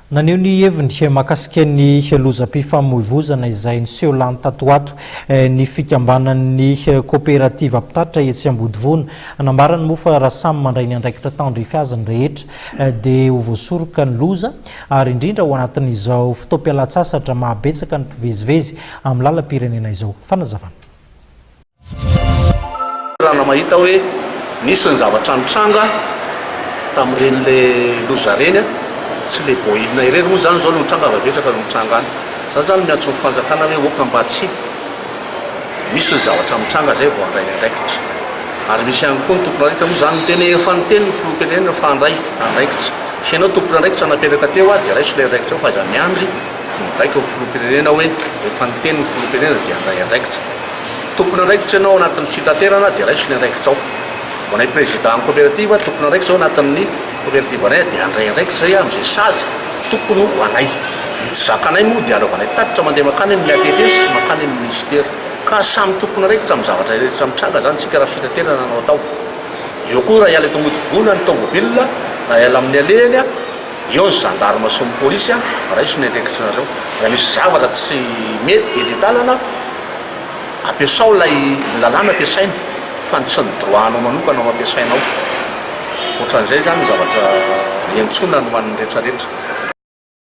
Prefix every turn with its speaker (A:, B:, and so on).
A: Naneho ny heviny mahakasika ny lozam-pifamoivozana izay niseho lany tato ho ato ny fikambanan'ny koperativa mpitatitra etsy Ambodivona. Nambarany moa fa raha samy mandray ny andraikitra tandrify azy ny rehetra dia ho voasoroka ny loza ary indrindra ao anatin'izao fotoam-pialan-tsasatra mahabetsaka ny mpivezivezy amin'ny lalam-pirenena izao. Fanazavana.
B: Raha mahita hoe nisy ny zavatra nitranga tamin'ireny le loza ireny, tsy le Boeing irery moa izany izao no nitranga fa betsaka no nitranga any. Za zany miantso ny fanjakana hoe aoka mba tsy misy ny zavatra mitranga zay vao handray ny andraikitra. Ary misy ihany koa ny tompon'andraikitra moa izany miteny hoe efa niteny ny filoham-pirenena fa handray andraikitra. Sy ianao tompon'andraikitra napetraka teo dia raiso ilay andraikitra eo fa aza miandry ny mibaiko ny filoham-pirenena hoe efa niteny ny filoham-pirenena dia handray andraikitra. Tompon'andraikitra ianao ao anatin'ny fitaterana dia raiso ny andraikitrao. Ho anay président coopérative, tompon'andraikitra ao anatin'ny coopérative anay dia handray andraikitra izahay amin'izay sazy tokony ho anay. Ny tsy zakanay moa dia anaovanay tatitra mandeha mankany amin'ny ATT sy mankany amin'ny minisitera. Ka samy tompon'andraikitra amin'ny zavatra rehetra mitranga izany isika raha fitaterana no atao. Eo koa raha hiala eto Ambodivona ny tomobile, raha hiala amin'ny alehany, eo ny gendarme sy ny polisy, raiso ny andraikitrinareo. Raha misy zavatra tsy mety eny an-dalana, Ampiasao ilay ny lalàna ampiasaina fa ny tsy ny droit anao manokana no ampiasainao. Ohatran'izay izany ny zavatra iantsoana ny ho an'ny rehetra rehetra.